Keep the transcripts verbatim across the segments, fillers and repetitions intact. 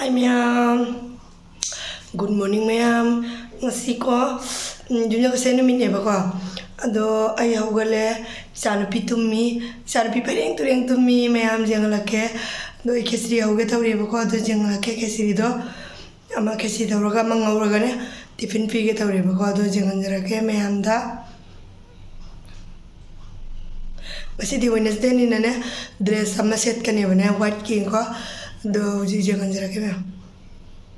ꯑꯩ ꯃꯌꯥꯝ, good morning ꯃꯌꯥꯝ꯫ ꯉꯁꯤꯀꯣ, ꯎꯝ, ꯌꯨꯝꯖꯀꯩꯁ ꯅꯨꯃꯤꯠꯅꯦꯕꯀꯣ꯫ ꯑꯗꯣ ꯑꯩ ꯍꯧꯒꯠꯂꯦ, ꯏꯆꯥꯅꯨꯄꯤ ꯇꯨꯝꯃꯤ, ꯏꯆꯥꯅꯨꯄꯤ ꯐꯩꯔꯦꯡ ꯇꯨꯔꯦꯡ ꯇꯨꯝꯃꯤ ꯃꯌꯥꯝ, ꯌꯦꯡꯍꯜꯂꯛꯀꯦ꯫ ꯑꯗꯣ ꯑꯩ ꯈꯦꯆ꯭ꯔꯤ ꯍꯧꯒꯦ ꯇꯧꯔꯤꯕꯀꯣ, ꯑꯗꯣ ꯌꯦꯡꯍꯜꯂꯛꯀꯦ ꯈꯦꯆ꯭ꯔꯤꯗꯣ꯫ ꯑꯃ ꯈꯦꯆꯤ ꯇꯧꯔꯒ ꯑꯃ ꯉꯧꯔꯒꯅꯦ, ꯇꯤꯐꯤꯟ ꯄꯤꯒꯦ ꯇꯧꯔꯦꯕꯀꯣ꯫ ꯑꯗꯣ ꯌꯦꯡꯍꯟꯖꯔꯛꯀꯦ ꯃꯌꯥꯝꯗ꯫ ꯉꯁꯤꯗꯤ Wednesdayꯅꯤꯅꯅꯦ, dress ꯑꯃ ꯁꯦꯠꯀꯅꯦꯕꯅꯦ, whiteꯀꯤꯀꯣ꯫ ꯑꯗꯣ ꯍꯧꯖꯤꯛ ꯌꯦꯡꯍꯟꯖꯔꯛꯀꯦ ꯃꯌꯥꯝ꯫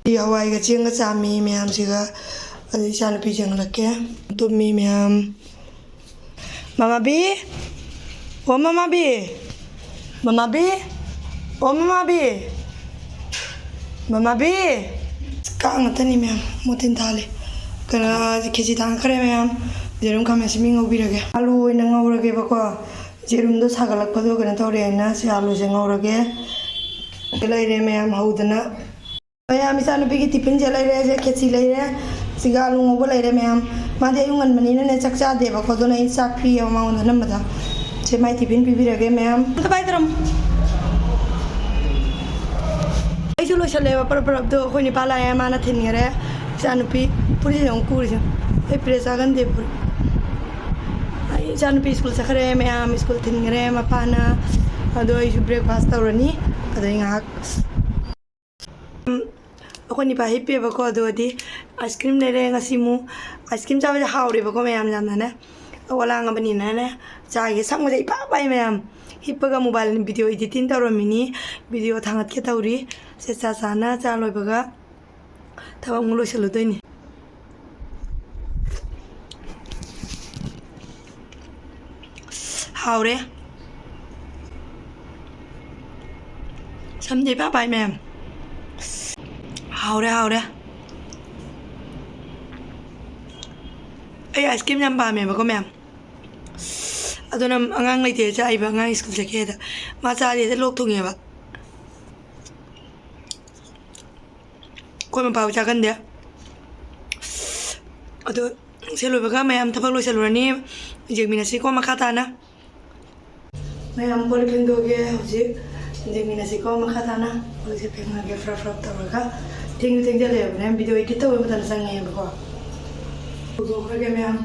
ꯁꯤ ꯍꯋꯥꯏꯒ ꯆꯦꯡꯒ ꯆꯥꯝꯃꯤ ꯃꯌꯥꯝꯁꯤꯒ꯫ ꯑꯗꯣ ꯏꯆꯥꯅꯨꯄꯤ ꯌꯦꯡꯍꯜꯂꯛꯀꯦ꯫ ꯇꯨꯝꯃꯤ ꯃꯌꯥꯝ꯫ ꯃꯃꯥꯕꯤ! ꯑꯣ ꯃꯃꯥꯕꯤ! ꯃꯃꯥꯕꯤ! ꯑꯣ ꯃꯃꯥꯕꯤ! ꯃꯃꯥꯕꯤ! ꯀꯥꯡ ꯉꯥꯛꯇꯅꯤ ꯃꯌꯥꯝ, ꯃꯣꯇꯤꯟ ꯊꯥꯜꯂꯤ꯫ ꯀꯩꯅꯣ, ꯈꯦꯆꯤ ꯊꯥꯡꯒꯠꯈ꯭ꯔꯦ ꯃꯌꯥꯝ꯫ ꯌꯦꯔꯨꯝ ꯈꯥꯃꯦꯟ ꯑꯁꯤꯟꯕꯤ ꯉꯧꯕꯤꯔꯒꯦ꯫ ꯑꯥꯂꯨ ꯑꯣꯏꯅ ꯉꯧꯔꯒꯦꯕꯀꯣ꯫ ꯌꯦꯔꯨꯝꯗꯣ ꯁꯥꯒꯠꯂꯛꯄꯗꯣ ꯀꯩꯅꯣ ꯇꯧꯔꯦꯅ ꯁꯤ ꯑꯥꯂꯨꯁꯦ ꯉꯧꯔꯒꯦ꯫ ꯂꯩꯔꯦ ꯃꯌꯥꯝ ꯍꯧꯗꯅ꯫ ꯃꯌꯥꯝ, ꯏꯆꯥꯅꯨꯄꯤꯒꯤ ꯇꯤꯐꯤꯟꯁꯦ ꯂꯩꯔꯦ, ꯁꯦ ꯈꯦꯆꯤ ꯂꯩꯔꯦ, ꯁꯤꯒ ꯑꯥꯂꯨ ꯉꯧꯕ ꯂꯩꯔꯦ ꯃꯌꯥꯝ꯫ ꯃꯥꯗꯤ ꯑꯌꯨꯛ ꯉꯟꯕꯅꯤꯅꯅꯦ ꯆꯥꯛ ꯆꯥꯗꯦꯕꯀꯣ, ꯑꯗꯨꯅ ꯑꯩ ꯆꯥꯛ ꯄꯤꯌꯦꯕ ꯃꯉꯣꯟꯗ ꯑꯅꯝꯕꯗ꯫ ꯁꯦ ꯃꯥꯏ ꯇꯤꯐꯤꯟ ꯄꯤꯕꯤꯔꯒꯦ ꯃꯌꯥꯝ꯫ ꯑꯝꯇ ꯄꯥꯏꯗꯔꯝꯃꯨ꯫ ꯑꯩꯁꯨ ꯂꯣꯏꯁꯜꯂꯦꯕ ꯄꯔꯞ ꯄꯔꯞꯇꯣ, ꯑꯩꯈꯣꯏ ꯅꯤꯄꯥ ꯂꯥꯛꯑꯦ, ꯃꯥꯅ ꯊꯤꯟꯈꯔꯦ꯫ ꯏꯆꯥꯅꯨꯄꯤ ꯐꯨꯔꯤꯠꯁꯦ ꯑꯃꯨꯛ ꯀꯨꯔꯤꯁꯦ, ꯑꯩ ꯄ꯭ꯔꯦꯁ ꯆꯥꯒꯟꯗꯦ ꯐꯨꯔꯤꯠ꯫ ꯑꯩ ꯏꯆꯥꯅꯨꯄꯤ ꯁ꯭ꯀꯨꯜ ꯆꯠꯈ꯭ꯔꯦ ꯃꯌꯥꯝ, ꯁ꯭ꯀꯨꯜ ꯊꯤꯟꯈꯔꯦ ꯃꯄꯥꯅ꯫ ꯑꯗꯣ ꯑꯩꯁꯨ breakfast ꯇꯧꯔꯅꯤ, ꯑꯗꯩ ꯉꯥꯏꯍꯥꯛ ꯑꯩꯈꯣꯏ ꯅꯤꯄꯥ ꯍꯤꯞꯄꯦꯕꯀꯣ꯫ ꯑꯗꯨꯒꯗꯤ ice cream ꯂꯩꯔꯦ꯫ ꯉꯁꯤ ꯑꯃꯨꯛ ice cream ꯆꯥꯕꯁꯦ ꯍꯥꯎꯔꯦꯕꯀꯣ ꯃꯌꯥꯝ, ꯌꯥꯝꯅꯅꯦ꯫ ꯑꯋꯥ ꯂꯥꯡꯉꯕꯅꯤꯅꯅꯦ, ꯆꯥꯒꯤ ꯁꯪꯕꯁꯦ ꯏꯄꯥ ꯄꯥꯏ ꯃꯌꯥꯝ꯫ ꯍꯤꯞꯄꯒ mobile video editing ꯇꯧꯔꯝꯃꯤꯅꯤ, video ꯊꯥꯡꯒꯠꯀꯦ ꯇꯧꯔꯤ꯫ ꯁꯦ ꯆꯥ ꯆꯥꯅ ꯆꯥ ꯂꯣꯏꯕꯒ ꯊꯕꯛ ꯑꯃꯨꯛ ꯂꯣꯏꯁꯤꯜꯂꯨꯗꯣꯏꯅꯤ꯫ ꯍꯥꯎꯔꯦ꯫ ꯁꯝꯁꯦ ꯏꯄꯥ ꯄꯥꯏ ꯃꯌꯥꯝ꯫ ꯍꯥꯎꯔꯦ, ꯍꯥꯎꯔꯦ꯫ ꯑꯩ ice cream ꯌꯥꯝ ꯄꯥꯝꯃꯦꯕꯀꯣ ꯃꯌꯥꯝ꯫ ꯑꯗꯨꯅ ꯑꯉꯥꯡ ꯂꯩꯇꯦ ꯆꯥꯏꯕ, ꯑꯉꯥꯡ ꯁ꯭ꯀꯨꯜ ꯆꯠꯈꯤꯗ꯫ ꯃꯥ ꯆꯥꯗꯦꯗ, ꯂꯣꯛ ꯊꯨꯡꯉꯦꯕ꯫ ꯑꯩꯈꯣꯏ ꯃꯄꯥ ꯍꯣꯏ ꯆꯥꯒꯟꯗꯦ꯫ ꯑꯗꯣ ꯁꯤ ꯂꯣꯏꯕꯒ ꯃꯌꯥꯝ ꯊꯕꯛ ꯂꯣꯏꯁꯜꯂꯨꯔꯅꯤ꯫ ꯌꯦꯡꯃꯤꯟꯅꯁꯤꯀꯣ ꯃꯈꯥ ꯇꯥꯅ꯫ ꯃꯌꯥꯝ ꯀꯣꯜ ꯂꯤꯛ ꯐꯦꯡꯗꯣꯛꯑꯒꯦ ꯍꯧꯖꯤꯛ꯫ ꯌꯦꯡꯃꯤꯟꯅꯁꯤꯀꯣ꯫ ꯃꯈꯥ ꯇꯥꯅ ꯍꯧꯖꯤꯛꯁꯦ ꯐꯦꯡꯉꯒꯦ, ꯐ꯭ꯔꯞ ꯐ꯭ꯔꯞ ꯇꯧꯔꯒ꯫ ꯊꯦꯡꯁꯨ ꯊꯦꯡꯖꯜꯂꯛꯑꯦꯕꯅꯦ, ꯚꯤꯗꯤꯑꯣ ꯏꯗꯤꯠ ꯇꯧꯕ ꯃꯇꯝꯗ ꯆꯪꯉꯦꯕꯀꯣ꯫ ꯄꯨꯊꯣꯛꯈ꯭ꯔꯒꯦ ꯃꯌꯥꯝ꯫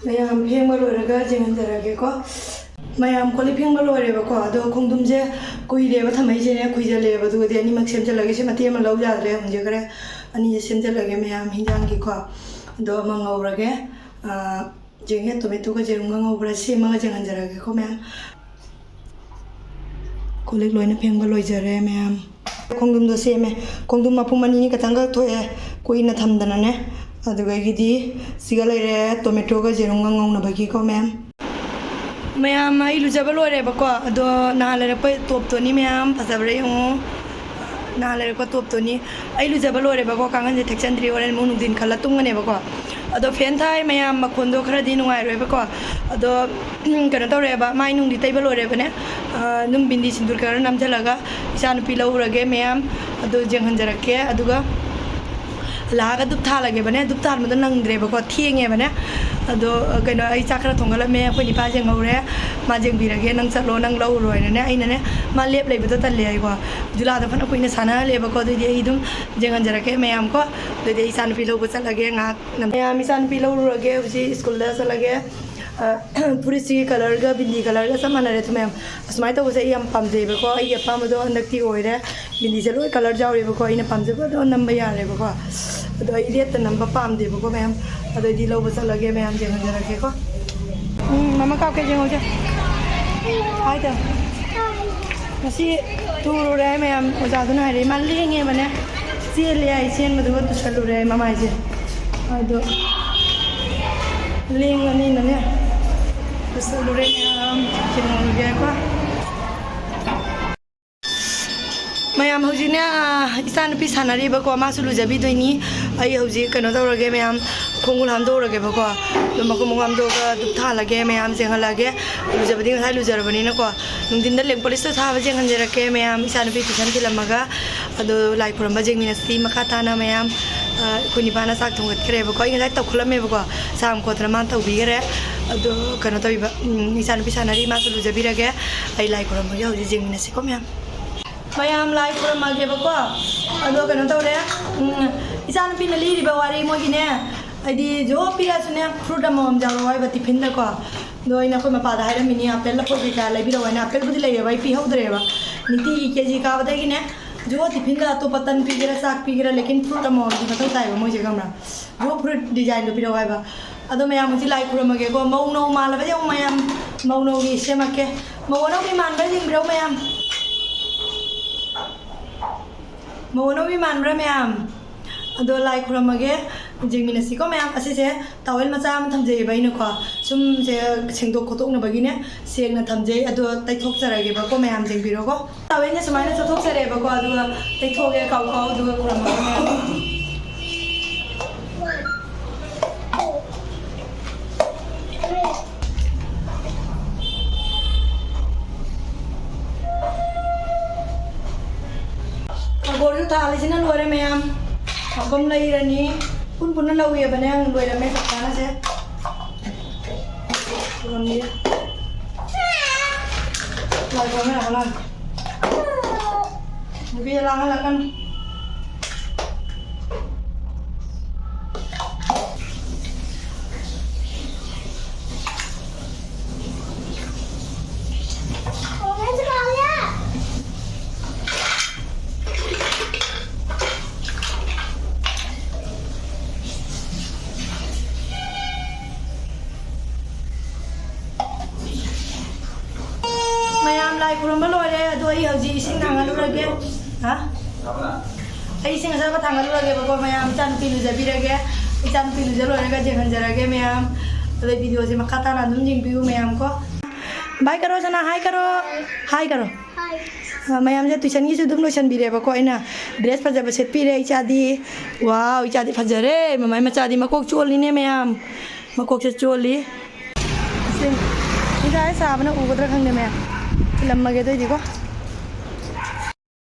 ꯃꯌꯥꯝ ꯐꯦꯡꯕ ꯂꯣꯏꯔꯒ ꯌꯦꯡꯍꯟꯖꯔꯒꯦꯀꯣ꯫ ꯃꯌꯥꯝ ꯀꯣꯜ ꯂꯤꯛ ꯐꯦꯡꯕ ꯂꯣꯏꯔꯦꯕꯀꯣ, ꯑꯗꯣ ꯈꯣꯡꯗ꯭ꯔꯨꯝꯁꯦ ꯀꯨꯏꯔꯦꯕ ꯊꯝꯃꯛꯏꯁꯦꯅꯦ, ꯀꯨꯏꯖꯜꯂꯦꯕ꯫ ꯑꯗꯨꯒꯗꯤ ꯑꯅꯤꯃꯛ ꯁꯦꯝꯖꯜꯂꯒꯦ꯫ ꯁꯤ ꯃꯇꯦꯛ ꯑꯃ ꯂꯧ ꯌꯥꯗ꯭ꯔꯦ, ꯍꯨꯟꯖꯈ꯭ꯔꯦ꯫ ꯑꯅꯤꯁꯦ ꯁꯦꯝꯖꯜꯂꯒꯦ ꯃꯌꯥꯝ ꯍꯤꯟꯖꯥꯡꯒꯤꯀꯣ꯫ ꯑꯗꯣ ꯑꯃ ꯉꯧꯔꯒꯦ꯫ ꯑꯥ, ꯌꯦꯡꯒꯦ, ꯇꯣꯃꯦꯇꯣꯒ ꯌꯦꯔꯨꯝꯒ ꯉꯧꯕ꯭ꯔꯥ, ꯁꯦꯝꯃꯒ ꯌꯦꯡꯍꯟꯖꯔꯒꯦꯀꯣ ꯃꯌꯥꯝ꯫ ꯀꯣꯜ ꯂꯤꯛ ꯂꯣꯏꯅ ꯐꯦꯡꯕ ꯂꯣꯏꯖꯔꯦ ꯃꯌꯥꯝ꯫ ꯈꯣꯡꯗ꯭ꯔꯨꯝꯗꯣ ꯁꯦꯝꯃꯦ꯫ ꯈꯣꯡꯗ꯭ꯔꯨꯝ ꯃꯄꯨꯝ ꯑꯅꯤꯅꯤ ꯈꯛꯇꯪ ꯀꯛꯊꯣꯛꯑꯦ, ꯀꯨꯏꯅ ꯊꯝꯗꯅꯅꯦ꯫ ꯑꯗꯨꯗꯒꯤꯗꯤ ꯁꯤꯒ ꯂꯩꯔꯦ, ꯇꯣꯃꯦꯇꯣꯒ ꯌꯦꯔꯨꯝꯒ ꯉꯧꯅꯕꯒꯤꯀꯣ ꯃꯌꯥꯝ꯫ ꯃꯌꯥꯝ, ꯑꯩ ꯂꯨꯖꯕ ꯂꯣꯏꯔꯦꯕꯀꯣ꯫ ꯑꯗꯣ ꯅꯍꯥꯟ ꯂꯩꯔꯛꯄ ꯇꯣꯞꯇꯣꯅꯤ ꯃꯌꯥꯝ, ꯐꯖꯕ꯭ꯔꯥ ꯌꯦꯡꯉꯣ꯫ ꯅꯍꯥꯟ ꯂꯩꯔꯛꯄ ꯇꯣꯞꯇꯣꯅꯤ꯫ ꯑꯩ ꯂꯨꯖꯕ ꯂꯣꯏꯔꯦꯕꯀꯣ, ꯀꯥꯡꯈꯟꯁꯦ ꯊꯦꯛꯆꯟꯗ꯭ꯔꯤ, ꯍꯣꯔꯦꯟ ꯑꯃꯨꯛ ꯅꯨꯡꯊꯤꯟ ꯈꯜꯂ ꯇꯨꯝꯒꯅꯦꯕꯀꯣ꯫ ꯑꯗꯣ ꯐꯦꯟ ꯊꯥꯏ ꯃꯌꯥꯝ, ꯃꯈꯣꯟꯗꯣ ꯈꯔꯗꯤ ꯅꯨꯡꯉꯥꯏꯔꯣꯏꯕꯀꯣ꯫ ꯑꯗꯣ ꯀꯩꯅꯣ ꯇꯧꯔꯦꯕ, ꯃꯥꯏ ꯅꯨꯡꯗꯤ ꯇꯩꯕ ꯂꯣꯏꯔꯦꯕꯅꯦ꯫ ꯑꯥ, ꯑꯗꯨꯝ ꯕꯤꯟꯗꯤ ꯁꯤꯟꯗꯨꯔ ꯈꯔ ꯅꯝꯁꯤꯜꯂꯒ ꯏꯆꯥꯅꯨꯄꯤ ꯂꯧꯔꯒꯦ ꯃꯌꯥꯝ꯫ ꯑꯗꯨ ꯌꯦꯡꯍꯟꯖꯔꯛꯀꯦ꯫ ꯑꯗꯨꯒ ꯂꯥꯛꯑꯒ ꯙꯨꯞ ꯊꯥꯜꯂꯒꯦꯕꯅꯦ꯫ ꯙꯨꯞ ꯊꯥꯟꯕꯗꯣ ꯅꯪꯗ꯭ꯔꯦꯕꯀꯣ, ꯊꯦꯡꯉꯦꯕꯅꯦ꯫ ꯑꯗꯣ ꯀꯩꯅꯣ, ꯑꯩ ꯆꯥꯛ ꯈꯔ ꯊꯣꯡꯒꯠꯂꯝꯃꯦ, ꯑꯩꯈꯣꯏ ꯅꯤꯄꯥ ꯌꯦꯡꯍꯧꯔꯦ꯫ ꯃꯥ ꯌꯦꯡꯕꯤꯔꯒꯦ, ꯅꯪ ꯆꯠꯂꯣ, ꯅꯪ ꯂꯧꯔꯨꯔꯣ ꯍꯥꯏꯅꯅꯦ꯫ ꯑꯩꯅꯅꯦ, ꯃꯥ ꯂꯦꯞ ꯂꯩꯕꯗꯣ ꯇꯜꯂꯦ ꯑꯩꯀꯣ꯫ ꯖꯨꯂꯥꯗꯣ ꯐꯅ ꯀꯨꯏꯅ ꯁꯥꯟꯅꯍꯜꯂꯦꯕꯀꯣ꯫ ꯑꯗꯨꯏꯗꯤ ꯑꯩ ꯑꯗꯨꯝ ꯌꯦꯡꯍꯟꯖꯔꯛꯀꯦ ꯃꯌꯥꯝ ꯀꯣ꯫ ꯑꯗꯨꯗꯤ ꯑꯩ ꯏꯆꯥꯅꯨꯄꯤ ꯂꯧꯕ ꯆꯠꯂꯒꯦ ꯉꯥꯏꯍꯥꯛ꯫ ꯃꯌꯥꯝ, ꯏꯆꯥꯅꯨꯄꯤ ꯂꯧꯔꯨꯔꯒꯦ, ꯍꯧꯖꯤꯛ ꯁ꯭ꯀꯨꯜꯗ ꯆꯠꯂꯒꯦ꯫ ꯑ, ꯐꯨꯔꯤꯠꯁꯤꯒꯤ ꯀꯂꯔꯒ ꯕꯤꯟꯗꯤ ꯀꯂꯔꯒ ꯆꯞ ꯃꯥꯟꯅꯔꯦ ꯑꯗꯨ ꯃꯌꯥꯝ꯫ ꯑꯁꯨꯃꯥꯏꯅ ꯇꯧꯕꯁꯦ ꯑꯩ ꯌꯥꯝ ꯄꯥꯝꯖꯩꯕꯀꯣ꯫ ꯑꯩꯒꯤ ꯑꯄꯥꯝꯕꯗꯣ ꯍꯟꯗꯛꯇꯤ ꯑꯣꯏꯔꯦ꯫ ꯕꯤꯟꯗꯤꯁꯦ ꯂꯣꯏ ꯀꯂꯔ ꯌꯥꯎꯔꯦꯕꯀꯣ꯫ ꯑꯩꯅ ꯄꯥꯝꯖꯕꯗꯣ ꯅꯝꯕ ꯌꯥꯔꯦꯕꯀꯣ꯫ ꯑꯗꯣ ꯑꯩ ꯔꯦꯗꯇ ꯅꯝꯕ ꯄꯥꯝꯗꯦꯕꯀꯣ ꯃꯌꯥꯝ꯫ ꯑꯗꯣ ꯑꯩꯗꯤ ꯂꯧꯕ ꯆꯠꯂꯒꯦ ꯃꯌꯥꯝ, ꯌꯦꯡꯍꯟꯖꯔꯛꯀꯦꯀꯣ꯫ ꯎꯝ, ꯃꯃꯥ ꯀꯥꯞꯀꯦ, ꯌꯦꯡꯍꯧꯁꯦ꯫ ꯍꯥꯏꯗ꯫ ꯉꯁꯤ ꯇꯨꯔꯨꯔꯦ ꯃꯌꯥꯝ, ꯑꯣꯖꯥꯗꯨꯅ ꯍꯥꯏꯔꯛꯏ꯫ ꯃꯥ ꯂꯦꯡꯉꯦꯕꯅꯦ꯫ ꯆꯦꯜꯂꯦ ꯍꯥꯏ, ꯆꯦꯟꯕꯗꯨꯒ ꯇꯨꯁꯜꯂꯨꯔꯦ ꯃꯃꯥꯏꯁꯦ꯫ ꯑꯗꯣ ꯂꯦꯡꯉꯅꯤꯅꯅꯦ, ꯇꯨꯁꯜꯂꯨꯔꯦ ꯃꯌꯥꯝ꯫ ꯌꯦꯡꯍꯧꯔꯒꯦꯀꯣ꯫ ꯃꯌꯥꯝ ꯍꯧꯖꯤꯛꯅꯦ, ꯑꯥ, ꯏꯆꯥꯅꯨꯄꯤ ꯁꯥꯟꯅꯔꯤꯕꯀꯣ, ꯃꯥꯁꯨ ꯂꯨꯖꯕꯤꯗꯣꯏꯅꯤ꯫ ꯑꯩ ꯍꯧꯖꯤꯛ ꯀꯩꯅꯣ ꯇꯧꯔꯒꯦ ꯃꯌꯥꯝ, ꯈꯣꯡꯎꯞ ꯍꯥꯝꯗꯣꯛꯎꯔꯒꯦꯕꯀꯣ꯫ ꯑꯗꯨ ꯃꯈꯣꯡ ꯃꯈꯨꯠ ꯍꯥꯝꯗꯣꯛꯑꯒ ꯙꯨꯞ ꯊꯥꯜꯂꯒꯦ ꯃꯌꯥꯝ, ꯌꯦꯡꯍꯜꯂꯒꯦ꯫ ꯂꯨꯖꯕꯗꯤ ꯉꯁꯥꯏ ꯂꯨꯖꯔꯕꯅꯤꯅꯀꯣ꯫ ꯅꯨꯡꯊꯤꯟꯗ ꯂꯦꯡ ꯄꯣꯂꯤꯁꯇꯣ ꯊꯥꯕ ꯌꯦꯡꯍꯟꯖꯔꯛꯀꯦ ꯃꯌꯥꯝ, ꯏꯆꯥꯅꯨꯄꯤ ꯇꯨꯏꯁꯟ ꯊꯤꯜꯂꯝꯃꯒ꯫ ꯑꯗꯣ ꯂꯥꯏ ꯈꯨꯔꯝꯕ ꯌꯦꯡꯃꯤꯟꯅꯁꯤ ꯃꯈꯥ ꯇꯥꯅ ꯃꯌꯥꯝ꯫ ꯑ, ꯑꯩꯈꯣꯏ ꯅꯤꯄꯥꯅ ꯆꯥꯛ ꯊꯣꯡꯒꯠꯈ꯭ꯔꯦꯕꯀꯣ꯫ ꯑꯩ ꯉꯁꯥꯏ ꯇꯧꯈꯠꯂꯝꯃꯦꯕꯀꯣ, ꯆꯥꯝ ꯈꯣꯠꯇꯅ ꯃꯥꯅ ꯇꯧꯕꯤꯈꯔꯦ꯫ ꯑꯗꯣ ꯀꯩꯅꯣ ꯇꯧꯕꯤꯕ, ꯎꯝ, ꯏꯆꯥꯅꯨꯄꯤ ꯁꯥꯟꯅꯔꯤ, ꯃꯥꯁꯨ ꯂꯨꯖꯕꯤꯔꯒꯦ꯫ ꯑꯩ ꯂꯥꯏ ꯈꯨꯔꯝꯕꯒꯤ ꯍꯧꯖꯤꯛ ꯌꯦꯡꯃꯤꯟꯅꯁꯤꯀꯣ ꯃꯌꯥꯝ꯫ ꯃꯌꯥꯝ ꯂꯥꯏ ꯈꯨꯔꯝꯃꯒꯦꯕꯀꯣ꯫ ꯑꯗꯣ ꯀꯩꯅꯣ ꯇꯧꯔꯦ, ꯎꯝ, ꯏꯆꯥꯅꯨꯄꯤꯅ ꯂꯤꯔꯤꯕ ꯋꯥꯔꯤ ꯃꯣꯏꯒꯤꯅꯦ, ꯍꯥꯏꯗꯤ ꯖꯣ ꯄꯤꯔꯛꯑꯁꯨꯅꯦ, ꯐ꯭ꯔꯨꯠ ꯑꯃꯃꯝ ꯌꯥꯎꯔꯛꯑꯣ ꯍꯥꯏꯕ ꯇꯤꯐꯤꯟꯗꯀꯣ꯫ ꯑꯗꯣ ꯑꯩꯅ ꯑꯩꯈꯣꯏ ꯃꯄꯥꯗ ꯍꯥꯏꯔꯝꯃꯤꯅꯤ, ꯑꯦꯄꯜ ꯂꯐꯣꯏ ꯀꯩꯀꯥ ꯂꯩꯕꯤꯔꯛꯑꯣ ꯍꯥꯏꯅ꯫ ꯑꯦꯄꯜꯕꯨꯗꯤ ꯂꯩꯌꯦꯕ, ꯑꯩ ꯄꯤꯍꯧꯗ꯭ꯔꯦꯕ꯫ ꯅꯤꯇꯤꯒꯤ ꯀꯦ ꯖꯤ ꯀꯥꯕꯗꯒꯤꯅꯦ, ꯖꯣ ꯇꯤꯐꯤꯟꯗ ꯑꯇꯣꯞꯄ ꯇꯟ ꯄꯤꯒꯦꯔꯥ, ꯆꯥꯛ ꯄꯤꯒꯦꯔꯥ, ꯂꯦꯀꯤꯟ ꯐ꯭ꯔꯨꯠ ꯑꯃꯃꯝꯗꯤ ꯃꯊꯧ ꯇꯥꯏꯕ ꯃꯣꯏꯁꯦ, ꯈꯪꯕ꯭ꯔꯥ? ꯖꯣ ꯐ꯭ꯔꯨꯠ ꯗꯤꯖꯥꯏꯟꯗꯣ ꯄꯤꯔꯛꯑꯣ ꯍꯥꯏꯕ꯫ ꯑꯗꯣ ꯃꯌꯥꯝ ꯍꯧꯖꯤꯛ ꯂꯥꯏ ꯈꯨꯔꯝꯃꯒꯦꯀꯣ꯫ ꯃꯧ ꯅꯧ ꯃꯥꯜꯂꯕ ꯌꯦꯡꯉꯨ ꯃꯌꯥꯝ, ꯃꯧ ꯅꯧꯒꯤ ꯁꯦꯝꯃꯛꯀꯦ꯫ ꯃꯧ ꯑꯅꯧꯕꯤ ꯃꯥꯟꯕ꯭ꯔꯥ ꯌꯦꯡꯕꯤꯔꯛꯑꯣ ꯃꯌꯥꯝ꯫ ꯃꯧ ꯑꯅꯧꯕꯤ ꯃꯥꯟꯕ꯭ꯔꯥ ꯃꯌꯥꯝ? ꯑꯗꯣ ꯂꯥꯏ ꯈꯨꯔꯝꯃꯒꯦ, ꯌꯦꯡꯃꯤꯟꯅꯁꯤꯀꯣ ꯃꯌꯥꯝ꯫ ꯑꯁꯤꯁꯦ ꯇꯥꯋꯦꯜ ꯃꯆꯥ ꯑꯃ ꯊꯝꯖꯩꯌꯦꯕ ꯑꯩꯅꯀꯣ, ꯁꯨꯝꯁꯦ ꯁꯦꯡꯗꯣꯛ ꯈꯣꯠꯇꯣꯛꯅꯕꯒꯤꯅꯦ, ꯁꯦꯡꯅ ꯊꯝꯖꯩ꯫ ꯑꯗꯣ ꯇꯩꯊꯣꯛꯆꯔꯒꯦꯕꯀꯣ ꯃꯌꯥꯝ, ꯌꯦꯡꯕꯤꯔꯣꯀꯣ꯫ ꯇꯥꯋꯦꯜꯁꯦ ꯁꯨꯃꯥꯏꯅ ꯆꯣꯠꯊꯣꯛꯆꯔꯦꯕꯀꯣ, ꯑꯗꯨꯒ ꯇꯩꯊꯣꯛꯑꯒꯦ ꯀꯥꯎ ꯀꯥꯎ, ꯑꯗꯨꯒ ꯈꯨꯔꯝꯃꯒꯦ ꯃꯌꯥꯝ꯫ ꯈꯥꯒꯣꯔꯁꯨ ꯊꯥꯜꯂꯤꯁꯤꯅ ꯂꯣꯏꯔꯦ ꯃꯌꯥꯝ꯫ ꯈꯥꯒꯣꯝ ꯂꯩꯔꯅꯤ꯫ ꯄꯨꯟ ꯄꯨꯟꯅ ꯂꯧꯋꯦꯕꯅꯦ, ꯂꯣꯏꯔꯝꯃꯦ ꯆꯞ ꯆꯥꯅꯁꯦ꯫ ꯂꯣꯏꯔꯝꯃꯦ꯫ ꯂꯥꯛꯑꯣ, ꯂꯥꯛꯑꯣ, ꯂꯥꯛꯑꯣ꯫ ꯅꯨꯄꯤ ꯂꯥꯡꯍꯜꯂꯛꯀꯅꯨ꯫ ꯃꯌꯥꯝ ꯂꯥꯏ ꯈꯨꯔꯨꯝꯕ ꯂꯣꯏꯔꯦ, ꯑꯗꯣ ꯑꯩ ꯍꯧꯖꯤꯛ ꯏꯁꯤꯡ ꯊꯥꯡꯒꯠꯂꯨꯔꯒꯦ꯫ ꯍꯥ? ꯑꯩ ꯏꯁꯤꯡ ꯑꯁꯥꯕ ꯊꯥꯡꯒꯠꯂꯨꯔꯒꯦꯕꯀꯣ ꯃꯌꯥꯝ, ꯏꯆꯥꯅꯨꯄꯤ ꯂꯨꯖꯕꯤꯔꯒꯦ꯫ ꯏꯆꯥꯅꯨꯄꯤ ꯂꯨꯖ ꯂꯣꯏꯔꯒ ꯌꯦꯡꯍꯟꯖꯔꯒꯦ ꯃꯌꯥꯝ꯫ ꯑꯗꯩ ꯚꯤꯗꯤꯑꯣꯁꯦ ꯃꯈꯥ ꯇꯥꯅ ꯑꯗꯨꯝ ꯌꯦꯡꯕꯤꯌꯨ ꯃꯌꯥꯝ ꯀꯣ꯫ ꯕꯥꯏ ꯀꯔꯣ ꯁꯅꯥ, ꯍꯥꯏ ꯀꯔꯣ꯫ ꯍꯥꯏ ꯀꯔꯣ꯫ ꯑ, ꯃꯌꯥꯝꯁꯦ ꯇꯨꯏꯁꯟꯒꯤꯁꯨ ꯑꯗꯨꯝ ꯂꯣꯏꯁꯟꯕꯤꯔꯦꯕꯀꯣ ꯑꯩꯅ꯫ ꯗ꯭ꯔꯦꯁ ꯐꯖꯕ ꯁꯦꯠꯄꯤꯔꯦ ꯏꯆꯥꯗꯤ꯫ ꯋꯥꯎ, ꯏꯆꯥꯗꯤ ꯐꯖꯔꯦ꯫ ꯃꯃꯥꯏ ꯃꯆꯥꯗꯤ ꯃꯀꯣꯛ ꯆꯣꯜꯂꯤꯅꯦ ꯃꯌꯥꯝ꯫ ꯃꯀꯣꯛꯁꯦ ꯆꯣꯜꯂꯤ꯫ ꯁꯦ, ꯏꯆꯥꯁꯦ ꯁꯥꯕꯅ ꯎꯒꯗ꯭ꯔꯥ ꯈꯪꯗꯦ ꯃꯌꯥꯝ꯫ ꯊꯤꯜꯂꯝꯃꯒꯦ ꯑꯗꯨꯑꯣꯏꯗꯤꯀꯣ꯫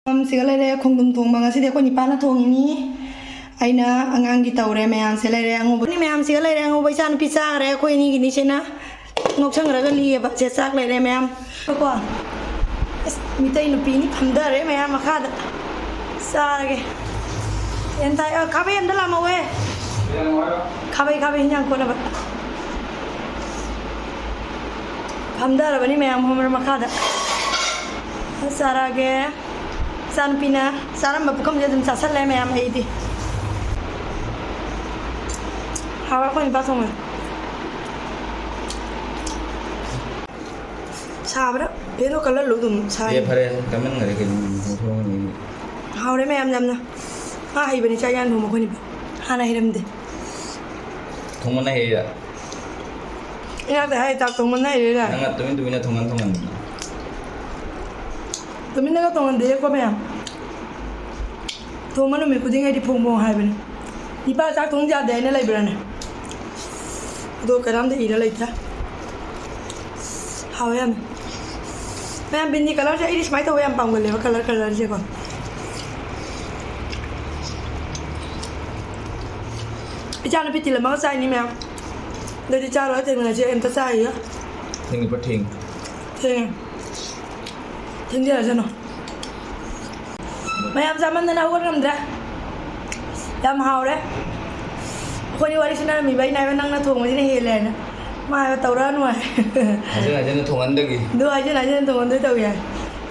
ꯃꯌꯥꯝ ꯁꯤꯒ ꯂꯩꯔꯦ, ꯈꯣꯡꯗ꯭ꯔꯨꯝ ꯊꯣꯡꯕ ꯉꯁꯤꯗꯤ ꯑꯩꯈꯣꯏ ꯅꯤꯄꯥꯅ ꯊꯣꯡꯉꯤꯅꯤ꯫ ꯑꯩꯅ ꯑꯉꯥꯡꯒꯤ ꯇꯧꯔꯦ, ꯃꯌꯥꯝꯁꯦ ꯂꯩꯔꯦ, ꯑꯉꯧꯕ ꯃꯌꯥꯝꯁꯤꯒ ꯂꯩꯔꯦ, ꯑꯉꯧꯕ ꯏꯆꯥꯅꯨꯄꯤ ꯆꯥꯈ꯭ꯔꯦ, ꯑꯩꯈꯣꯏ ꯑꯅꯤꯒꯤꯅꯤ ꯁꯤꯅ꯫ ꯉꯧꯁꯪꯈ꯭ꯔꯒ ꯂꯤꯌꯦꯕ꯫ ꯁꯦ ꯆꯥꯛ ꯂꯩꯔꯦ ꯃꯌꯥꯝ꯫ ꯀꯣ꯫ ꯑꯁ, ꯃꯤꯇꯩ ꯅꯨꯄꯤꯅꯤ ꯐꯝꯊꯔꯦ ꯃꯌꯥꯝ ꯃꯈꯥꯗ꯫ ꯆꯥꯔꯒꯦ꯫ ꯐꯦꯟ ꯊꯥꯏ꯫ ꯑ, ꯈꯥꯕꯩ ꯑꯝꯇ ꯂꯥꯝꯃꯛꯑꯣꯍꯦ꯫ ꯈꯥꯕꯩ ꯈꯥꯕꯩ ꯍꯤꯟꯖꯥꯡ ꯀꯣꯠꯅꯕ꯫ ꯐꯝꯊꯔꯕꯅꯤ ꯃꯌꯥꯝ ꯍꯣꯝꯔ ꯃꯈꯥꯗ꯫ ꯆꯥꯔꯛꯑꯒꯦ꯫ ꯏꯆꯥꯅꯨꯄꯤꯅ ꯆꯥꯔꯝꯕ ꯄꯨꯈꯝꯁꯦ ꯑꯗꯨꯝ ꯆꯥꯁꯜꯂꯦ ꯃꯌꯥꯝ꯫ ꯑꯩꯗꯤ ꯍꯥꯎꯔꯦ ꯑꯩꯈꯣꯏ ꯅꯨꯄꯥ ꯊꯣꯡꯕ꯫ ꯁꯥꯕ꯭ꯔꯥ? ꯐꯦꯟꯗꯣ ꯀꯜꯍꯜꯂꯨ ꯑꯗꯨꯝ ꯁꯥꯏ꯫ ꯑꯦ, ꯐꯔꯦ, ꯀꯟꯃꯟꯈꯔꯦ ꯀꯩꯅꯣ, ꯊꯣꯡꯉꯅꯤ꯫ ꯍꯥꯎꯔꯦ ꯃꯌꯥꯝ ꯌꯥꯝꯅ꯫ ꯃꯥ ꯍꯩꯕꯅꯤ ꯆꯥꯛ ꯏꯟꯖꯥꯡ ꯊꯣꯡꯕ ꯑꯩꯈꯣꯏ ꯅꯨꯄꯥ꯫ ꯍꯥꯟꯅ ꯍꯩꯔꯝꯗꯦ꯫ ꯊꯣꯡꯕꯅ ꯍꯩꯔꯤꯔꯥ? ꯏꯅꯥꯛꯇ ꯍꯥꯏ ꯆꯥꯛ ꯊꯣꯡꯕꯅ ꯍꯩꯔꯤꯔꯥ? ꯅꯪꯅ ꯇꯨꯃꯤꯟ ꯇꯨꯃꯤꯟꯅ ꯊꯣꯡꯍꯟ ꯊꯣꯡꯍꯟꯗꯅ꯫ ꯇꯨꯃꯤꯟꯅꯒ ꯊꯣꯡꯍꯟꯗꯦꯀꯣ ꯃꯌꯥꯝ꯫ ꯊꯣꯡꯕ ꯅꯨꯃꯤꯠ ꯈꯨꯗꯤꯡ ꯑꯩꯗꯤ ꯐꯣꯡ ꯐꯣꯡ ꯍꯥꯏꯕꯅꯤ꯫ ꯅꯤꯄꯥ ꯆꯥꯛ ꯊꯣꯡ ꯌꯥꯗꯦ ꯍꯥꯏꯅ ꯂꯩꯕ꯭ꯔꯥꯅꯦ? ꯑꯗꯣ ꯀꯅꯥꯝꯇ ꯏꯔ ꯂꯩꯇ꯭ꯔꯦ꯫ ꯍꯥꯎꯋꯦ ꯌꯥꯝꯅ꯫ ꯃꯌꯥꯝ ꯕꯤꯟꯗꯤ ꯀꯂꯔꯁꯦ ꯑꯩꯗꯤ ꯁꯨꯃꯥꯏꯅ ꯇꯧꯕ ꯌꯥꯝ ꯄꯥꯝꯒꯜꯂꯦꯕ, ꯀꯂꯔ ꯀꯂꯔꯁꯦꯀꯣ꯫ ꯏꯆꯥꯅꯨꯄꯤ ꯇꯤꯜꯂꯝꯃꯒ ꯆꯥꯏꯅꯤ ꯃꯌꯥꯝ꯫ ꯑꯗꯨꯗꯤ ꯆꯥꯔꯣꯏ, ꯊꯦꯡꯅꯁꯦ, ꯑꯝꯇ ꯆꯥꯈꯤꯒꯦ꯫ ꯊꯦꯡꯉꯦ ꯄꯣ, ꯊꯦꯡꯉꯦ꯫ ꯊꯦꯡꯉꯦ꯫ ꯊꯦꯡꯖꯔꯁꯅꯨ꯫ ꯃꯌꯥꯝ ꯆꯥꯃꯟꯗꯅ ꯍꯧꯒꯠ ꯉꯝꯗ꯭ꯔꯦ꯫ ꯌꯥꯝ ꯍꯥꯎꯔꯦ꯫ ꯑꯩꯈꯣꯏꯅꯤ ꯋꯥꯔꯤ ꯁꯥꯟꯅꯔꯝꯃꯤꯕ ꯑꯩꯅ ꯍꯥꯏꯕ ꯅꯪꯅ ꯊꯣꯡꯕꯁꯤꯅ ꯍꯦꯜꯂꯦ ꯍꯥꯏꯅ꯫ ꯃꯥ ꯍꯥꯏꯕ ꯇꯧꯔꯛꯑꯅꯨ ꯍꯥꯏ꯫ ꯍꯥꯏꯖꯤꯟ ꯍꯥꯏꯖꯤꯟꯅ ꯊꯣꯡꯍꯟꯗꯒꯤ꯫ ꯑꯗꯨ ꯍꯥꯏꯖꯤꯟ ꯍꯥꯏꯖꯤꯟꯅ ꯊꯣꯡꯍꯟꯗꯣꯏ ꯇꯧꯏ ꯍꯥꯏ꯫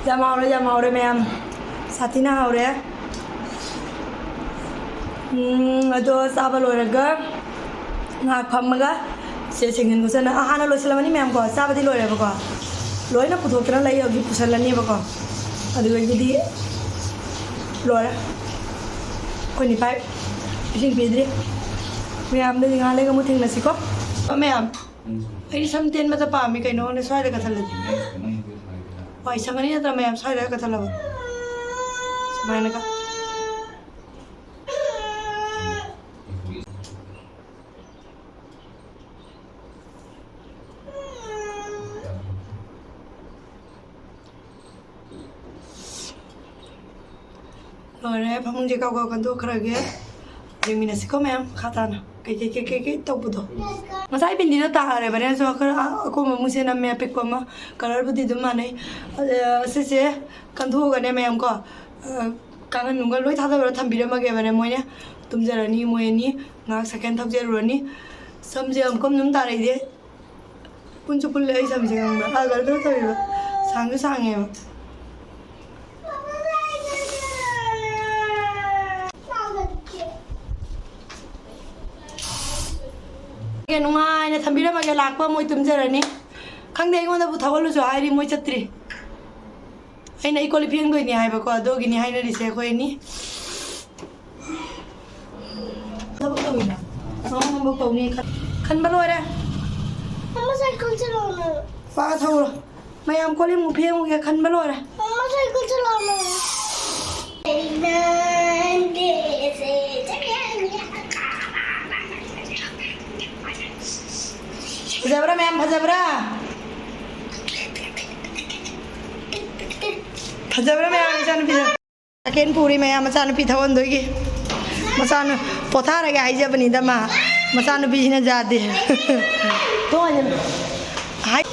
ꯌꯥꯝ ꯍꯥꯎꯔꯦ, ꯌꯥꯝ ꯍꯥꯎꯔꯦ ꯃꯌꯥꯝ꯫ ꯁꯥꯊꯤꯅ ꯍꯥꯎꯔꯦ꯫ ꯎꯝ, ꯑꯗꯣ ꯆꯥꯕ ꯂꯣꯏꯔꯒ ꯉꯥꯏꯍꯥꯛ ꯐꯝꯃꯒ ꯁꯦ ꯁꯦꯡꯖꯤꯟ ꯈꯣꯠꯆꯟꯅ-, ꯑ, ꯍꯥꯟꯅ ꯂꯣꯏꯁꯤꯜꯂꯝꯃꯅꯤ ꯃꯌꯥꯝꯀꯣ꯫ ꯆꯥꯕꯗꯤ ꯂꯣꯏꯔꯦꯕꯀꯣ꯫ ꯂꯣꯏꯅ ꯄꯨꯊꯣꯛꯇꯅ ꯂꯩ ꯍꯧꯖꯤꯛ ꯄꯨꯁꯜꯂꯅꯦꯕꯀꯣ꯫ ꯑꯗꯨꯗꯒꯤꯗꯤ ꯂꯣꯏꯔꯦ꯫ ꯑꯩꯈꯣꯏ ꯅꯤꯄꯥꯏ ꯏꯁꯤꯡ ꯄꯤꯗ꯭ꯔꯤ꯫ ꯃꯌꯥꯝꯗꯗꯤ ꯉꯥꯏꯍꯥꯛ ꯂꯩꯒ ꯑꯃꯨꯛ ꯊꯦꯡꯅꯁꯤꯀꯣ꯫ ꯃꯌꯥꯝ, ꯑꯩꯗꯤ ꯁꯝ ꯇꯦꯟꯕꯗ ꯄꯥꯝꯃꯤ ꯀꯩꯅꯣ ꯈꯪꯗꯦ, ꯁ꯭ꯋꯥꯏꯗ ꯀꯠꯊꯠꯂꯗꯤ꯫ ꯋꯥꯏ ꯁꯪꯉꯅꯤ ꯅꯠꯇ꯭ꯔꯥ ꯃꯌꯥꯝ? ꯁ꯭ꯋꯥꯏꯗ ꯀꯠꯊꯠꯂꯕ꯫ ꯁꯨꯃꯥꯏꯅꯒ꯫ ꯂꯣꯏꯔꯦ, ꯐꯃꯨꯡꯁꯦ ꯀꯥꯎ ꯀꯥꯎ ꯀꯟꯗꯣꯛꯈ꯭ꯔꯒꯦ꯫ ꯌꯦꯡꯃꯤꯟꯅꯁꯤꯀꯣ ꯃꯌꯥꯝ, ꯃꯈꯥ ꯇꯥꯅ ꯀꯩ ꯀꯩ ꯀꯩ ꯀꯩ ꯀꯩ ꯇꯧꯕꯗꯣ꯫ ꯉꯁꯥꯏ ꯕꯤꯟꯗꯤꯗꯣ ꯇꯥꯈ꯭ꯔꯦꯕꯅꯦ, ꯑꯗꯣ ꯈꯔ ꯑꯀꯣꯝꯕ ꯑꯃꯨꯛꯁꯦ ꯅꯝꯃꯦ, ꯑꯄꯤꯛꯄ ꯑꯃ, ꯀꯂꯔꯕꯨꯗꯤ ꯑꯗꯨꯝ ꯃꯥꯟꯅꯩ꯫ ꯑ, ꯁꯤꯁꯦ ꯀꯟꯊꯣꯛꯑꯒꯅꯦ ꯃꯌꯥꯝ ꯀꯣ, ꯑ, ꯀꯥꯡꯈꯟ ꯅꯨꯡꯈꯟ ꯂꯣꯏ ꯊꯥꯗꯔ ꯊꯝꯕꯤꯔꯝꯃꯒꯦꯕꯅꯦ, ꯃꯣꯏꯅ ꯇꯨꯝꯖꯔꯅꯤ ꯃꯣꯏ ꯑꯅꯤ꯫ ꯉꯥꯏꯍꯥꯛ ꯁꯥꯏꯀꯜ ꯊꯧꯖꯔꯨꯔꯅꯤ꯫ ꯁꯝꯁꯦ ꯑꯃꯨꯛꯀꯝ ꯑꯗꯨꯝ ꯇꯥꯔꯛꯏꯁꯦ꯫ ꯄꯨꯟꯁꯨ ꯄꯨꯜꯂꯦ ꯑꯩ ꯁꯝꯁꯦ, ꯈꯪꯕ꯭ꯔꯥ? ꯑꯥ, ꯀꯩꯅꯣ ꯇꯧꯔꯤꯕ, ꯁꯥꯡꯁꯨ ꯁꯥꯡꯉꯦꯕ꯫ ꯅꯨꯡꯉꯥꯏꯅ ꯊꯝꯕꯤꯔꯝꯃꯒꯦ, ꯂꯥꯛꯄ ꯃꯣꯏ ꯇꯨꯝꯖꯔꯅꯤ꯫ ꯈꯪꯗꯦ, ꯑꯩꯉꯣꯟꯗꯕꯨ ꯊꯧꯍꯜꯂꯨꯁꯨ ꯍꯥꯏꯔꯤ, ꯃꯣꯏ ꯆꯠꯇ꯭ꯔꯤ꯫ ꯑꯩꯅ ꯑꯩ ꯀꯣꯜ ꯂꯤꯛ ꯐꯦꯡꯗꯣꯏꯅꯦ ꯍꯥꯏꯕꯀꯣ, ꯑꯗꯨꯒꯤꯅꯤ ꯍꯥꯏꯅꯔꯤꯁꯦ ꯑꯩꯈꯣꯏ ꯑꯅꯤ꯫ ꯊꯕꯛ ꯇꯧꯋꯤꯅ꯫ ꯅꯉꯣꯟꯗꯐꯥꯎ ꯇꯧꯅꯤ ꯈꯟ-, ꯈꯟꯕ ꯂꯣꯏꯔꯦ꯫ ꯃꯃꯥ ꯁꯥꯏꯀꯜ ꯆꯠꯂꯣꯅ꯫ ꯄꯥ ꯊꯧꯔꯣ꯫ ꯃꯌꯥꯝ ꯀꯣꯜ ꯂꯤꯛ ꯑꯃꯨꯛ ꯐꯦꯡꯉꯨꯒꯦ, ꯈꯟꯕ ꯂꯣꯏꯔꯦ꯫ ꯃꯃꯥ ꯁꯥꯏꯀꯜ ꯆꯠꯂꯣꯅ꯫ ꯐꯖꯕ꯭ꯔꯥ ꯃꯌꯥꯝ, ꯐꯖꯕ꯭ꯔꯥ? ꯐꯖꯕ꯭ꯔꯥ ꯃꯌꯥꯝ, ꯏꯆꯥꯅꯨꯄꯤꯁꯦ? ꯁꯥꯏꯀꯦꯟ ꯄꯨꯔꯤ ꯃꯌꯥꯝ, ꯃꯆꯥꯅꯨꯄꯤ ꯊꯧꯍꯟꯗꯣꯏꯒꯤ꯫ ꯃꯆꯥꯅꯨ-, ꯄꯣꯊꯥꯔꯒꯦ ꯍꯥꯏꯖꯕꯅꯤꯗ ꯃꯥ꯫ ꯃꯆꯥꯅꯨꯄꯤꯁꯤꯅ ꯌꯥꯗꯦ꯫ ꯊꯣꯡ ꯍꯥꯡꯖꯜꯂꯨ꯫ ꯍꯥꯏ꯫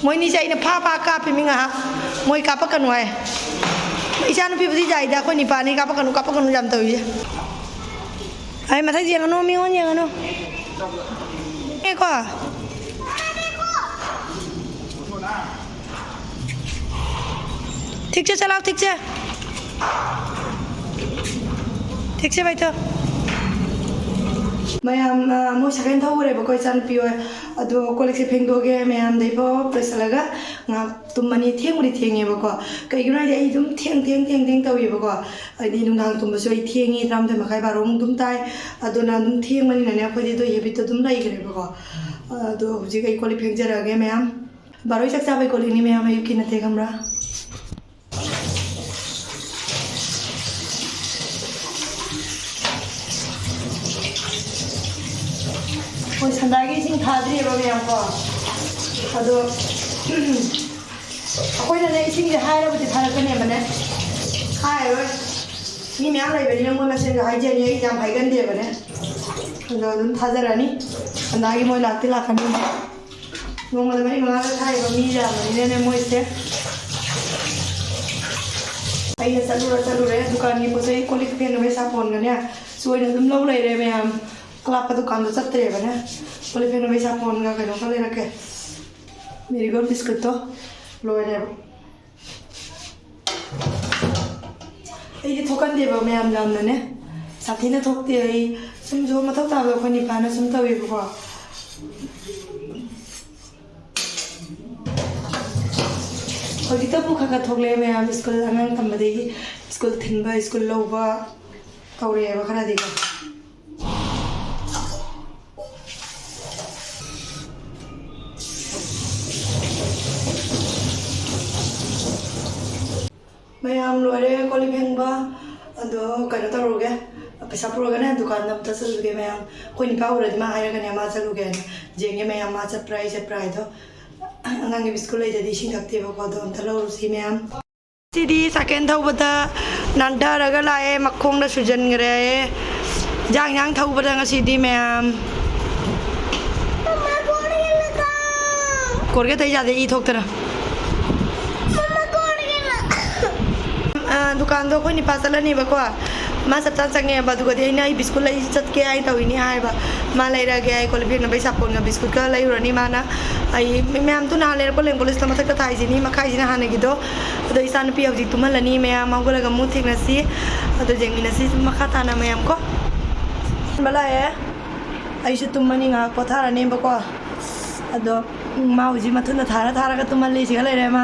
ꯃꯣꯏꯅꯤꯁꯦ ꯑꯩꯅ ꯐꯥ ꯐꯥ ꯀꯥꯞꯄꯤꯃꯤ ꯉꯥꯏꯍꯥꯛ꯫ ꯃꯣꯏ ꯀꯥꯞꯄꯛꯀꯅꯨ ꯍꯥꯏ꯫ ꯏꯆꯥꯅꯨꯄꯤꯕꯨꯗꯤ ꯌꯥꯏꯗ, ꯑꯩꯈꯣꯏ ꯅꯤꯄꯥꯅꯤ ꯀꯥꯞꯄꯛꯀꯅꯨ, ꯀꯥꯞꯄꯛꯀꯅꯨ ꯌꯥꯝ ꯇꯧꯔꯤꯁꯦ꯫ ꯑꯩ ꯃꯊꯛ ꯌꯦꯡꯉꯅꯨ, ꯃꯤꯉꯣꯟ ꯌꯦꯡꯉꯅꯨ꯫ ꯑꯦꯀꯣ꯫ ꯊꯤꯛꯁꯦ, ꯆꯠꯂꯥꯎ, ꯊꯤꯛꯁꯦ꯫ ꯊꯤꯛꯁꯦ, ꯕꯥꯏꯊꯣ꯫ ꯃꯌꯥꯝ, ꯑ, ꯃꯣꯏ ꯁꯥꯏꯀꯜ ꯊꯧꯈ꯭ꯔꯦꯕꯀꯣ, ꯏꯆꯥꯅꯨꯄꯤ ꯍꯣꯏ꯫ ꯑꯗꯣ ꯀꯣꯜ ꯂꯤꯛꯁꯦ ꯐꯦꯡꯗꯣꯛꯑꯒꯦ, ꯃꯌꯥꯝꯗꯩ ꯐꯥꯎ ꯂꯣꯏꯁꯤꯜꯂꯒ ꯉꯥꯏꯍꯥꯛ ꯇꯨꯝꯃꯅꯤ꯫ ꯊꯦꯡꯕꯨꯗꯤ ꯊꯦꯡꯉꯦꯕꯀꯣ, ꯀꯩꯒꯤꯅꯣ ꯍꯥꯏꯗꯤ ꯑꯩ ꯑꯗꯨꯝ ꯊꯦꯡ, ꯊꯦꯡ, ꯊꯦꯡ, ꯊꯦꯡ ꯇꯧꯋꯦꯕꯀꯣ꯫ ꯍꯥꯏꯗꯤ ꯅꯨꯡꯗꯥꯡ ꯇꯨꯝꯕꯁꯨ ꯑꯩ ꯊꯦꯡꯉꯤ, ꯇꯔꯥꯃꯥꯊꯣꯏ ꯃꯈꯥꯏ, ꯕꯥꯔꯣꯃꯨꯛ ꯑꯗꯨꯝ ꯇꯥꯏ꯫ ꯑꯗꯨꯅ ꯑꯗꯨꯝ ꯊꯦꯡꯕꯅꯤꯅꯅꯦ, ꯑꯩꯈꯣꯏꯗꯤ ꯑꯗꯨ ꯍꯦꯕꯤꯠꯇꯣ ꯑꯗꯨꯝ ꯂꯩꯈ꯭ꯔꯦꯕꯀꯣ꯫ ꯑꯗꯣ ꯍꯧꯖꯤꯛ ꯑꯩ ꯀꯣꯜ ꯂꯤꯛ ꯐꯦꯡꯖꯔꯛꯑꯒꯦ ꯃꯌꯥꯝ꯫ ꯕꯥꯔꯣꯏ ꯆꯥꯛ ꯆꯥꯕꯩ ꯀꯣꯜ ꯂꯤꯛꯅꯤ ꯃꯌꯥꯝ, ꯑꯌꯨꯛꯀꯤ ꯅꯠꯇꯦ, ꯈꯪꯕ꯭ꯔꯥ? ꯍꯣꯏ, ꯁꯟꯗꯥꯒꯤ ꯏꯁꯤꯡ ꯊꯥꯗ꯭ꯔꯤꯑꯕ ꯃꯌꯥꯝ ꯀꯣ꯫ ꯑꯗꯣ ꯑꯩꯈꯣꯏꯅꯅꯦ ꯏꯁꯤꯡꯁꯦ ꯍꯥꯏꯔꯕꯨꯗꯤ ꯊꯥꯔꯛꯀꯅꯦꯕꯅꯦ꯫ ꯍꯥꯏꯔꯣꯏ꯫ ꯃꯤ ꯃꯌꯥꯝ ꯂꯩꯕꯅꯤꯅ ꯃꯣꯏ ꯃꯁꯦꯟꯁꯨ ꯍꯥꯏꯖꯅꯤ, ꯑꯩ ꯌꯥꯝ ꯍꯥꯏꯒꯟꯗꯦꯕꯅꯦ꯫ ꯑꯗꯣ ꯑꯗꯨꯝ ꯊꯥꯖꯔꯅꯤ꯫ ꯁꯟꯗꯥꯒꯤ ꯃꯣꯏ ꯂꯥꯛꯇꯤ ꯂꯥꯛꯀꯅꯤ꯫ ꯅꯣꯡꯃꯗ ꯃꯔꯤ ꯃꯉꯥꯒ ꯊꯥꯏꯕ ꯃꯤ ꯌꯥꯝꯕꯅꯤꯅꯅꯦ ꯃꯣꯏꯁꯦ꯫ ꯑꯩꯅ ꯆꯠꯂꯨꯔ ꯆꯠꯂꯨꯔꯦ, ꯗꯨꯀꯥꯟꯒꯤ ꯄꯣꯠ ꯆꯩ, ꯀꯣꯜ ꯂꯤꯛ ꯐꯦꯡꯅꯕꯒꯤ ꯁꯥꯄꯣꯟꯒꯅꯦ ꯁꯤ ꯑꯣꯏꯅ ꯑꯗꯨꯝ ꯂꯧ ꯂꯩꯔꯦ ꯃꯌꯥꯝ꯫ ꯑꯔꯥꯞꯄ ꯗꯨꯀꯥꯟꯗꯣ ꯆꯠꯇ꯭ꯔꯦꯕꯅꯦ꯫ ꯀꯣꯜ ꯂꯤꯛ ꯐꯦꯡꯅꯕꯒꯤ ꯁꯥꯄꯣꯟꯒ ꯀꯩꯅꯣꯒ ꯂꯩꯔꯛꯀꯦ꯫ ꯃꯦꯔꯤꯒꯣꯜ ꯕꯤꯁꯀꯨꯠꯇꯣ ꯂꯣꯏꯔꯦꯕ꯫ ꯑꯩꯗꯤ ꯊꯣꯛꯀꯟꯗꯦꯕ ꯃꯌꯥꯝ ꯌꯥꯝꯅꯅꯦ, ꯁꯥꯊꯤꯅ ꯊꯣꯛꯇꯦ꯫ ꯑꯩ ꯁꯨꯝꯁꯨ ꯃꯊꯧ ꯇꯥꯕ ꯑꯩꯈꯣꯏ ꯅꯤꯄꯥꯅ ꯁꯨꯝ ꯇꯧꯋꯦꯕꯀꯣ꯫ ꯍꯧꯖꯤꯛꯇꯕꯨ ꯈꯔ ꯈꯔ ꯊꯣꯛꯂꯛꯑꯦ ꯃꯌꯥꯝ, ꯁ꯭ꯀꯨꯜ ꯑꯉꯥꯡ ꯇꯝꯕꯗꯒꯤ ꯁ꯭ꯀꯨꯜ ꯊꯤꯟꯕ, ꯁ꯭ꯀꯨꯜ ꯂꯧꯕ ꯇꯧꯔꯛꯑꯦꯕ ꯈꯔꯗꯤꯀꯣ꯫ ꯃꯌꯥꯝ ꯂꯣꯏꯔꯦ ꯀꯣꯜ ꯂꯤꯛ ꯐꯦꯡꯕ꯫ ꯑꯗꯣ ꯀꯩꯅꯣ ꯇꯧꯔꯨꯒꯦ, ꯄꯩꯁꯥ ꯄꯨꯔꯒꯅꯦ ꯗꯨꯀꯥꯟꯗ ꯑꯝꯇ ꯆꯠꯂꯨꯒꯦ ꯃꯌꯥꯝ꯫ ꯑꯩꯈꯣꯏ ꯅꯤꯄꯥ ꯎꯔꯗꯤ ꯃꯥ ꯍꯥꯏꯔꯒꯅꯦ ꯃꯥ ꯆꯠꯂꯨꯒꯦꯅ꯫ ꯌꯦꯡꯒꯦ ꯃꯌꯥꯝ ꯃꯥ ꯆꯠꯄ꯭ꯔꯥ ꯑꯩ ꯆꯠꯄ꯭ꯔꯥ ꯍꯥꯏꯗꯣ꯫ ꯑꯉꯥꯡꯒꯤ ꯕꯤꯁꯀꯨꯠ ꯂꯩꯗꯗꯤ ꯏꯁꯤꯡ ꯊꯛꯇꯦꯕꯀꯣ, ꯑꯗꯣ ꯑꯝꯇ ꯂꯧꯔꯨꯁꯤ ꯃꯌꯥꯝ꯫ ꯁꯤꯗꯤ ꯁꯥꯏꯀꯦꯜ ꯊꯧꯕꯗ ꯅꯥꯟꯊꯔꯒ ꯂꯥꯛꯑꯦ, ꯃꯈꯣꯡꯗ ꯁꯨꯖꯟꯈ꯭ꯔꯦ꯫ ꯏꯟꯖꯥꯡ ꯏꯟꯖꯥꯡ ꯊꯧꯕꯗ ꯉꯁꯤꯗꯤ ꯃꯌꯥꯝ꯫ ꯀꯣꯔꯒꯦꯠ ꯇꯩ ꯌꯥꯗꯦ, ꯏ ꯊꯣꯛꯇꯅ꯫ ꯑ, ꯗꯨꯀꯥꯟꯗꯣ ꯑꯩꯈꯣꯏ ꯅꯤꯄꯥ ꯆꯠꯂꯅꯦꯕꯀꯣ꯫ ꯃꯥ ꯆꯞ ꯆꯥꯅ ꯆꯪꯉꯦꯕ, ꯑꯗꯨꯒꯗꯤ ꯑꯩꯅ ꯑꯩ ꯕꯤꯁꯀꯨꯠ ꯂꯩ ꯆꯠꯀꯦ ꯍꯥꯏꯅ ꯇꯧꯔꯤꯅꯤ ꯍꯥꯏꯕ꯫ ꯃꯥ ꯂꯩꯔꯛꯑꯒꯦ, ꯑꯩ ꯀꯣꯜ ꯂꯤꯛ ꯐꯦꯡꯅꯕꯒꯤ ꯁꯥꯄꯣꯟꯒ ꯕꯤꯁꯀꯨꯠꯀ ꯂꯩꯔꯨꯔꯅꯤ ꯃꯥꯅ꯫ ꯑꯩ ꯃꯌꯥꯝ ꯇꯨ ꯅꯍꯥꯟ ꯂꯩꯔꯛꯄ ꯂꯦꯡꯕꯣꯂꯤꯁꯇ ꯃꯊꯛꯇ ꯊꯥꯏꯁꯤꯅꯤ, ꯃꯈꯥꯏꯁꯤꯅ ꯍꯥꯟꯅꯒꯤꯗꯣ꯫ ꯑꯗꯣ ꯏꯆꯥꯅꯨꯄꯤ ꯍꯧꯖꯤꯛ ꯇꯨꯝꯍꯜꯂꯅꯤ ꯃꯌꯥꯝ, ꯍꯧꯒꯠꯂꯒ ꯑꯃꯨꯛ ꯊꯦꯡꯅꯁꯤ꯫ ꯑꯗꯣ ꯌꯦꯡꯃꯤꯟꯅꯁꯤ ꯃꯈꯥ ꯇꯥꯅ ꯃꯌꯥꯝ ꯀꯣ꯫ ꯂꯥꯛꯑꯦ꯫ ꯑꯩꯁꯨ ꯇꯨꯝꯃꯅꯤ, ꯉꯥꯏꯍꯥꯛ ꯄꯣꯊꯥꯔꯅꯦꯕꯀꯣ꯫ ꯑꯗꯣ ꯃꯥ ꯍꯧꯖꯤꯛ ꯃꯊꯨꯟꯗ ꯊꯥꯔ ꯊꯥꯔꯒ ꯇꯨꯝꯍꯜꯂꯤ꯫ ꯁꯤꯒ ꯂꯩꯔꯦ ꯃꯥ꯫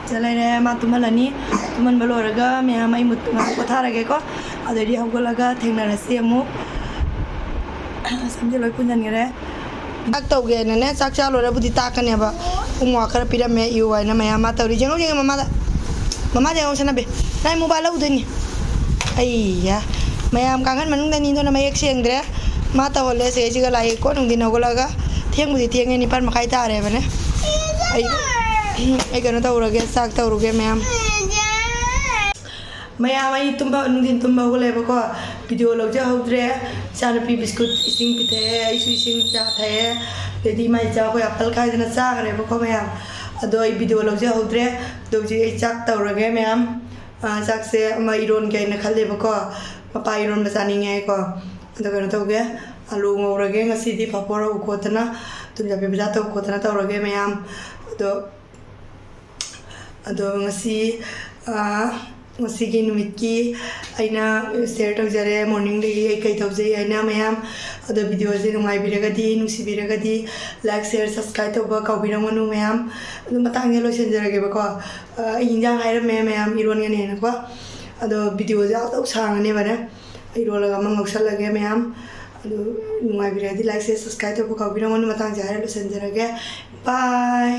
ꯁꯤꯗ ꯂꯩꯔꯦ, ꯃꯥ ꯇꯨꯝꯍꯜꯂꯅꯤ꯫ ꯇꯨꯝꯍꯟꯕ ꯂꯣꯏꯔꯒ ꯃꯌꯥꯝ ꯑꯩ ꯃꯨꯠ-, ꯉꯥꯏꯍꯥꯛ ꯄꯣꯊꯥꯔꯒꯦꯀꯣ꯫ ꯑꯗꯩꯗꯤ ꯍꯧꯒꯠꯂꯒ ꯊꯦꯡꯅꯔꯁꯤ ꯑꯃꯨꯛ꯫ ꯁꯝꯁꯦ ꯂꯣꯏ ꯄꯨꯟꯁꯤꯟꯈ꯭ꯔꯦ꯫ ꯆꯥꯛ ꯇꯧꯒꯦꯅꯅꯦ, ꯆꯥꯛ ꯆꯥ ꯂꯣꯏꯔꯕꯨꯗꯤ ꯇꯥꯛꯀꯅꯦꯕ꯫ ꯍꯣꯝꯋꯥꯛ ꯈꯔ ꯄꯤꯔꯝꯃꯦ ꯏꯌꯨ ꯍꯥꯏꯅ꯫ ꯃꯌꯥꯝ ꯃꯥ ꯇꯧꯔꯤ꯫ ꯌꯦꯡꯉꯧ, ꯌꯦꯡꯉꯧ ꯃꯃꯥꯗ꯫ ꯃꯃꯥꯗ ꯌꯦꯡꯉꯧ ꯁꯅꯥꯕꯤ꯫ ꯅꯪ ꯃꯣꯕꯥꯏꯜ ꯂꯧꯗꯣꯏꯅꯤ꯫ ꯑꯩꯌꯥ꯫ ꯃꯌꯥꯝ ꯀꯥꯡꯈꯟ ꯃꯅꯨꯡꯗꯅꯤ, ꯑꯗꯨꯅ ꯃꯌꯦꯛ ꯁꯦꯡꯗ꯭ꯔꯦ꯫ ꯃꯥ ꯇꯧꯍꯜꯂꯦ꯫ ꯁꯤꯒꯩꯁꯤꯒ ꯂꯥꯛꯑꯦꯀꯣ ꯅꯨꯡꯊꯤꯟ ꯍꯧꯒꯠꯂꯒ꯫ ꯊꯦꯡꯕꯨꯗꯤ ꯊꯦꯡꯉꯦ, ꯅꯤꯄꯥꯟ ꯃꯈꯥꯏ ꯇꯥꯔꯦꯕꯅꯦ꯫ ꯑꯩ, ꯑꯩ ꯀꯩꯅꯣ ꯇꯧꯔꯒꯦ, ꯆꯥꯛ ꯇꯧꯔꯨꯒꯦ ꯃꯌꯥꯝ꯫ ꯃꯌꯥꯝ ꯑꯩ ꯇꯨꯝꯕ, ꯅꯨꯡꯊꯤꯟ ꯇꯨꯝꯕ ꯍꯧꯒꯠꯂꯦꯕꯀꯣ꯫ ꯚꯤꯗꯤꯑꯣ ꯂꯧꯖꯍꯧꯗ꯭ꯔꯦ꯫ ꯏꯆꯥꯅꯨꯄꯤ ꯕꯤꯁꯀꯨꯠ ꯏꯁꯤꯡ ꯄꯤꯊꯛꯑꯦ, ꯑꯩꯁꯨ ꯏꯁꯤꯡ ꯆꯥ ꯊꯛꯑꯦ꯫ ꯑꯗꯩꯗꯤ ꯏꯃꯥ ꯏꯆꯥ ꯑꯩꯈꯣꯏ ꯑꯦꯄꯜ ꯈꯥꯏꯗꯅ ꯆꯥꯈ꯭ꯔꯦꯕꯀꯣ ꯃꯌꯥꯝ꯫ ꯑꯗꯣ ꯑꯩ ꯚꯤꯗꯤꯑꯣ ꯂꯧꯖꯍꯧꯗ꯭ꯔꯦ꯫ ꯑꯗꯣ ꯍꯧꯖꯤꯛ ꯑꯩ ꯆꯥꯛ ꯇꯧꯔꯒꯦ ꯃꯌꯥꯝ꯫ ꯑ, ꯆꯥꯛꯁꯦ ꯑꯃ ꯏꯔꯣꯟꯒꯦ ꯍꯥꯏꯅ ꯈꯜꯂꯦꯕꯀꯣ꯫ ꯃꯄꯥ ꯏꯔꯣꯟꯕ ꯆꯥꯅꯤꯡꯉꯦ ꯍꯥꯏꯀꯣ꯫ ꯑꯗꯣ ꯀꯩꯅꯣ ꯇꯧꯒꯦ, ꯑꯂꯨ ꯉꯧꯔꯒꯦ꯫ ꯉꯁꯤꯗꯤ ꯄꯥꯐꯣꯔ ꯍꯧ ꯈꯣꯠꯇꯅ, ꯊꯨꯝꯌꯥꯛꯄꯤ ꯕꯖꯥꯔ ꯇꯧ ꯈꯣꯠꯇꯅ ꯇꯧꯔꯒꯦ ꯃꯌꯥꯝ꯫ ꯑꯗꯣ, ꯑꯗꯣ ꯉꯁꯤ, ꯑ, ꯉꯁꯤꯒꯤ ꯅꯨꯃꯤꯠꯀꯤ ꯑꯩꯅ ꯁꯤꯌꯔ ꯇꯧꯖꯔꯦ, ꯃꯣꯔꯅꯤꯡꯗꯒꯤ ꯑꯩ ꯀꯩ ꯇꯧꯖꯩ ꯍꯥꯏꯅ ꯃꯌꯥꯝ꯫ ꯑꯗꯣ ꯚꯤꯗꯤꯑꯣꯁꯦ ꯅꯨꯡꯉꯥꯏꯕꯤꯔꯒꯗꯤ, ꯅꯨꯡꯁꯤꯕꯤꯔꯒꯗꯤ, ꯂꯥꯏꯛ, ꯁꯤꯌꯔ, ꯁꯕꯁꯀ꯭ꯔꯥꯏꯕ ꯇꯧꯕ ꯀꯥꯎꯕꯤꯔꯝꯒꯅꯨ ꯃꯌꯥꯝ꯫ ꯑꯗꯨ ꯃꯇꯥꯡꯁꯦ ꯂꯣꯏꯁꯤꯟꯖꯔꯒꯦꯕꯀꯣ꯫ ꯑ, ꯑꯩ ꯏꯟꯖꯥꯡ ꯍꯥꯏꯔꯝꯃꯦ ꯃꯌꯥꯝ, ꯏꯔꯣꯟꯒꯅꯦꯅꯀꯣ꯫ ꯑꯗꯣ ꯚꯤꯗꯤꯑꯣꯁꯦ ꯑꯥꯗꯧ ꯁꯥꯡꯉꯅꯦꯕꯅꯦ꯫ ꯏꯔꯣꯜꯂꯒ ꯑꯃ ꯉꯧꯁꯜꯂꯒꯦ ꯃꯌꯥꯝ꯫ ꯑꯗꯨ ꯅꯨꯡꯉꯥꯏꯕꯤꯔꯒꯗꯤ ꯂꯥꯏꯛ, ꯁꯤꯌꯔ, ꯁꯕꯁꯀ꯭ꯔꯥꯏꯕ ꯇꯧꯕ ꯀꯥꯎꯕꯤꯔꯝꯒꯅꯨ꯫ ꯃꯇꯥꯡꯁꯦ ꯍꯥꯏꯔ ꯂꯣꯏꯁꯤꯟꯖꯔꯒꯦ꯫ ꯕꯥꯏ꯫